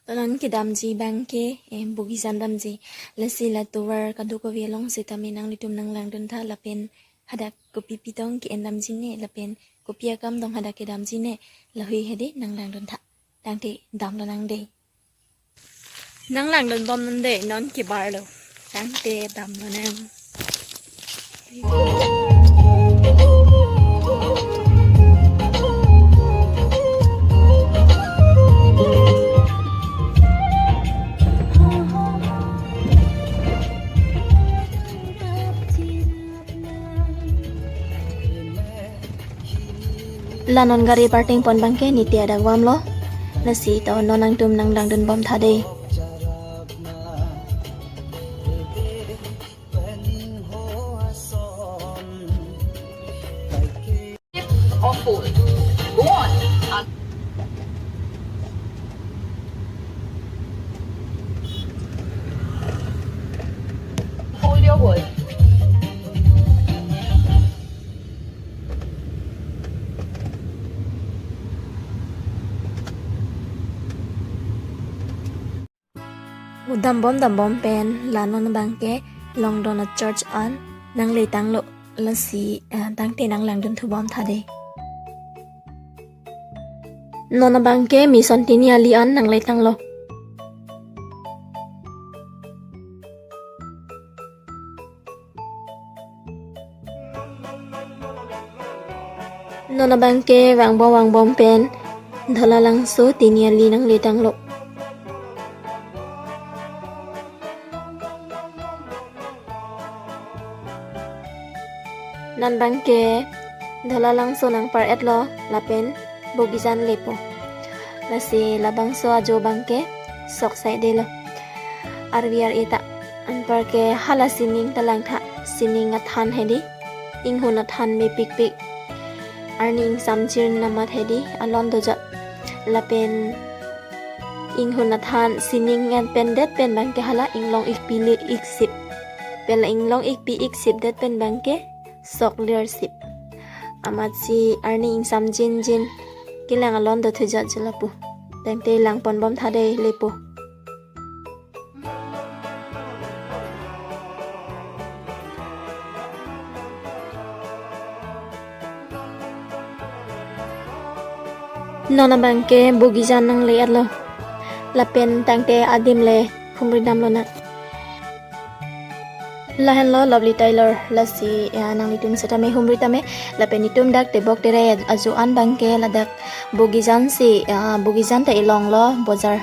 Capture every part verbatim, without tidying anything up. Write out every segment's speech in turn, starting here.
Tonon kedamji abangke, eh, Bogijan damji. Lasi la tovar kadokave along sitame nanglitum nanglangdun tha lapen hadak kopi pitong ke-en damji ne lapen kopi akam tong hadak kedamji ne, lahui hedi nanglangdun tha. Tangte damlonang dei. Nanglangdun bomnon dei, non kebarlo. Tangte damlonang. La non gari parking pon abangke Niti adak vamlo. Lasi to non nangtum nanglangdun bom tha dei. Of course. Go on. Hold your words. Dambom dambom pen la non abangke Longdon a-church an nangletanglo, lasi, eh, tangte nanglangdun thubom tha dei. Non abangke Mission Tiniali an nangletanglo. Non abangke vangbom vangbom pen Dholalangso Tiniali nangletanglo. Non abangke Dholalangso nangpar-etlo lapen Bogijan lepo. Lasi labangso ajo abangke sok saidelo. Arvi ar-e ta. Anparke hala sining ta langtha. Sining athan hedi. Inghun athan mepikpik. Arni ingsamjir amat hedi. Alon dojot. Lapen inghun athan sining an pendet pen abangke hala inglong ikpi le iksip. Pen la inglong ikpi iksip det pen abangke sok lir sip. Amatsi arni ingsamjinjin kelang alon dothujat je lapu. Tangte langpon bom tha dei lepo. Non abangke Bogijan nangle-etlo. Lapen tangte adim le humri damlonang. Lahenlo Lovely Tailor, lasi, ya, nanglitum setame humri tame, lapen itum dak Tebok Terai ajo an abangke ladak Bogijan si, ya, Bogijan ta elonglo bojar.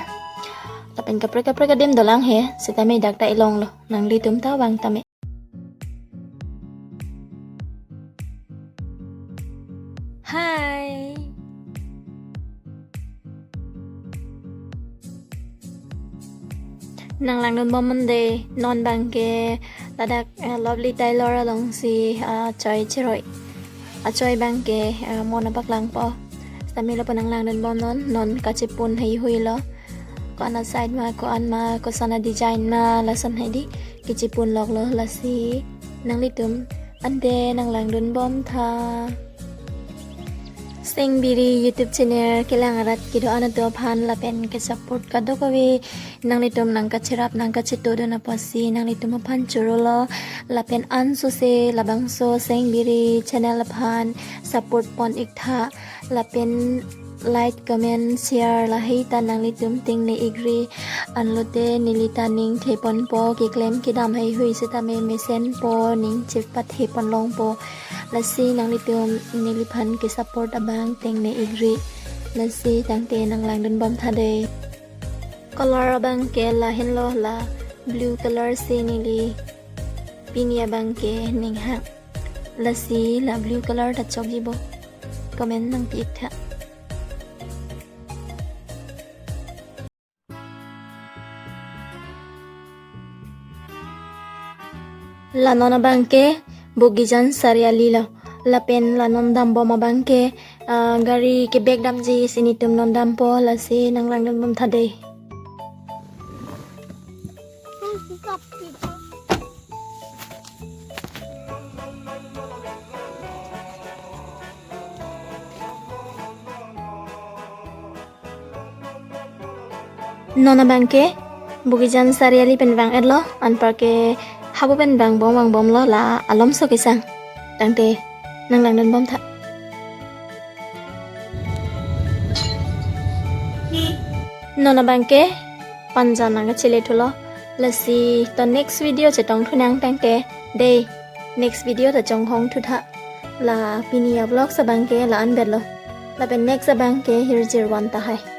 Lapen kaprek kaprek adim dolang he, setame dak ta elonglo, nanglitum ta vang tame. Hai. Nanglangdun bom non dei, non abangke ladak, eh, Lovely Tailor alongsi, ah, choi chiroi. Achoi abangke, eh, mo nangpaklangpo. Setame lapu nanglangdun bom non, non kachipun heihui lo. Ko-an a-side ma, ko-an ma, koson a-design ma, lason hedi kachipun loklo, lasi nanglitum ante nanglangdun bom tha. Sengbiri YouTube channel kelang arat kedo-an atum aphan lapen ke-support kadokave nanglitum nangkachirap nangkachitodun apotsi nanglitum aphan chorolo, lapen ansose labangso Sengbiri channel aphan support pon-ik tha, lapen like, comment, share lahai ta nanglitum tengne-ikri. Anlote neli ta ning theponpo, keklem kedam heihui setame mesenpo, ning chepathe ponlongpo. Lasi nanglitum neliphan ke-support abang tengne-ikri. Lasi tangte nanglangdun bom tha dei. Color abangke lahenlo, la blue color si neli pini abangke ning hang. Lasi la blue color ta chokji bo. Comment nangpi-ik tha. La non abangke Bogijan Sariali lo. Lapen la non dambom abangke, ah, gari kebek damji si netum non dampo, lasi nanglangdun bom tha dei. Non abangke Bogijan Chariali pen vang-etlo, anparke hapu pen vangbom vangbomlo la alomso kesang. Tangte nang langdun bomtha. Non abangke Panja nangkachele thulo. Lasi to next video chetong thunang tangte dei. Next video ta chonghong thutha. La pini a-vlog abangke la-an betlo. Lapen next abangke hirjir van tahai.